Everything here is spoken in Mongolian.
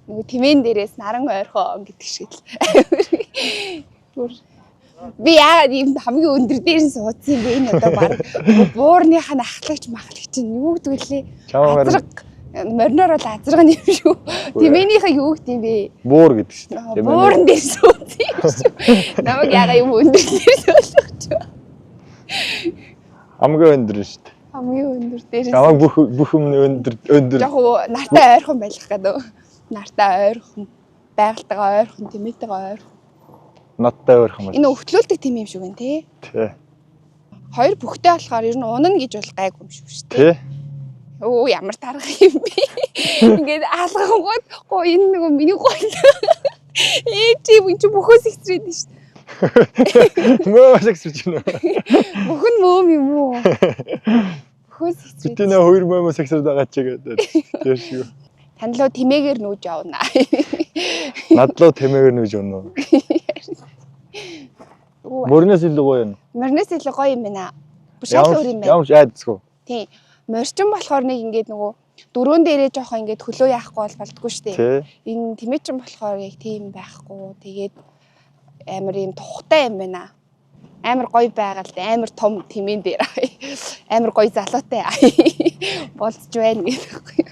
Нөгөө тэмээн дээрээс наран ойрхон гэдэг шиг л. Бүр би яагаад ийм хамгийн өндөр дээр нь суудсан юм бэ? Энэ одоо баг буурных нь ахлагч махлагч нь юу гэдэг лээ? Чамаа харин Азраг мориноор бол азраг нь юм шүү. Тэмээнийхээ юу гэдэг юм бэ? Буур гэдэг шүү дээ. Буурн дээр суудсан юм шүү. Намайг яагаад юм өндөр дээр суулгах вэ? Хамгийн өндөр шүү дээ. Хамгийн өндөр дээр. Чамайг бүх юм өндөр өндөр. Яг уу нартай ойрхон байх гэдэг. Нартай ойрхон, байгальтайгаа ойрхон, тэмээтэйгээ ойрхон. Надтай ойрхон байна. Энэ өвтлүүлдэг тийм юм шиг байна тий. Тий. Хоёр бүхтэй болохоор ер нь унана гэж бол гайгүй юм шиг шүү дээ. Тий. Өө, ямар тарах юм бэ? Ингээд алгангууд гоо энэ нөгөө миний гоо. Ээ, чи юм чи бөхөөс ихтрээд шүү дээ. Мөө сэгсэрч байна. Бөх нь мөөм юм уу? Бөхөөс ихтрээд. Битэнэ хоёр мөө сэгсэрд байгаа чи гэдэг. Тэр шиг. Танлуу тэмээгээр нүүж явна. Надлуу тэмээгээр нүүж явна уу? Өө, Мөрнөөс илүү гоё юм. морноос илүү гоё юм байна. Бүр шал өөр юм байна. Ямар ч айдсгүй. Тийм. Морчин болохоор нэг ингээд нөгөө дөрөөн дээрээ жоохон ингээд хөлөө яахгүй бол болдгоо шүү дээ. Тий. Энэ тэмээчин болохоор яг тийм байхгүй. Тэгээд амар юм тухтай юм байна. Амар гоё байгаль, амар том тэмээн дээр. Амар гоё залуутай болцож байна гэдэг.